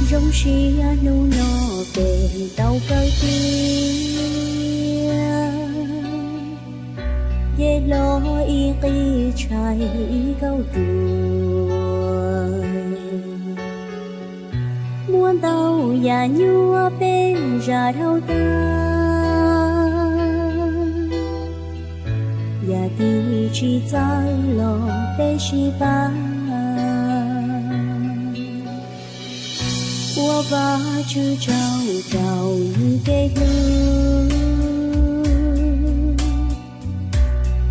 Zoo siab hnub no peb tau kawm tiav, ces los ib qib tshais ib kauj ruam. Muaj ntau yam nyuaj peb zam dhau tag, yam twg tsis txawj los peb sib pab. Ua Vajtswv tsaug rau nws kev hlub,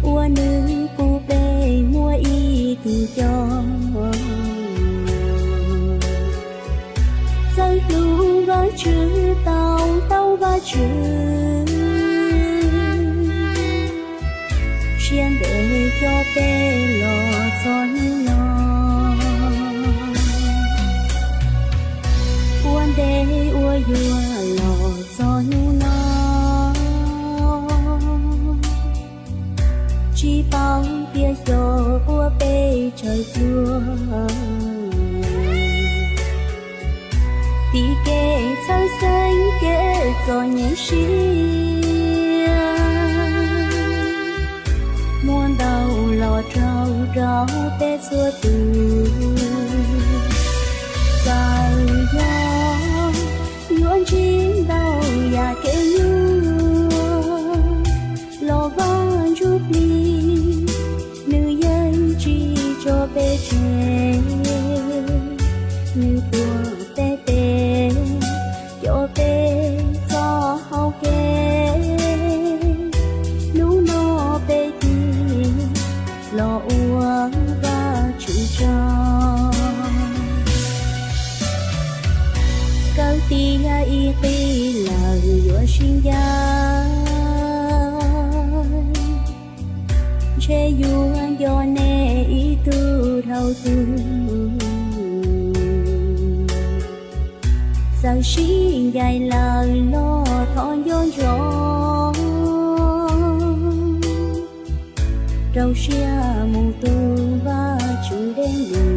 uas nws pub peb muaj ib tug coj. Txawj hlub Vajtswv, tau ntawm Vajtswv, siab ntev coj peb los txog hnub no. Ua ntej uas yuav los txog hnub no, tsis paub tias xyov puas peb tsawg pluag. Tim kev txhawj xeeb kev txom nyem siab, muaj ntau los raug rau peb txhua tus. Txawm yog yuav ntsib ntau yam kev nyuaj, los Vaj Ntsuj Plig nws yeej tsis tso peb tseg. Nws tuav peb tes, coj peb txoj hau kev, hnub no peb tig los ua Vajtswv tsaug. Kawm tiav ib qib lawm yuav sib ncaim, ntshe yuav nco nej ib tug dhau tus. Txawm sib ncaim lawm los thov nco ntsoov, rau siab mus tu Vajtswv deb num.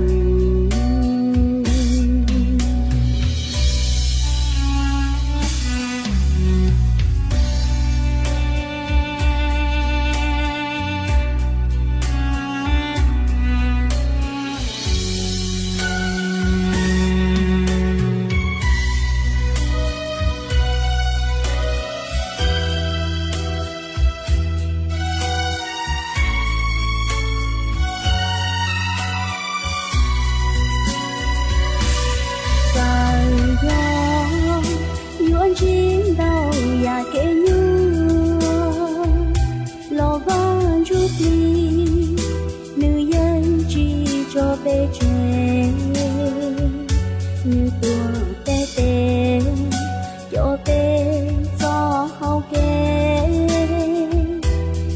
Txawm yog yuav ntsib ntau yam kev nyuaj, los Vaj Ntsuj Plig nws yeej tsis tso peb tseg. Nws tuav peb tes, coj peb txoj hau kev,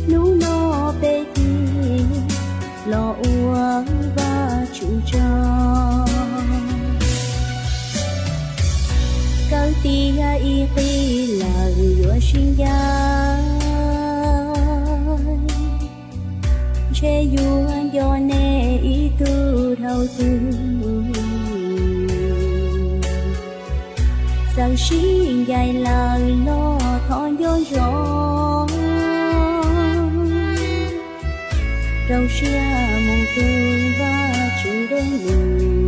hnub no peb tig los ua Vajtswv tsaug. Kawm tiav ib qib lawm yuav sib ncaim, ntshe yuav nco nej ib tug dhau tus. Txawm sib ncaim lawm los thov nco ntsoov, rau siab mus tu Vajtswv deb num.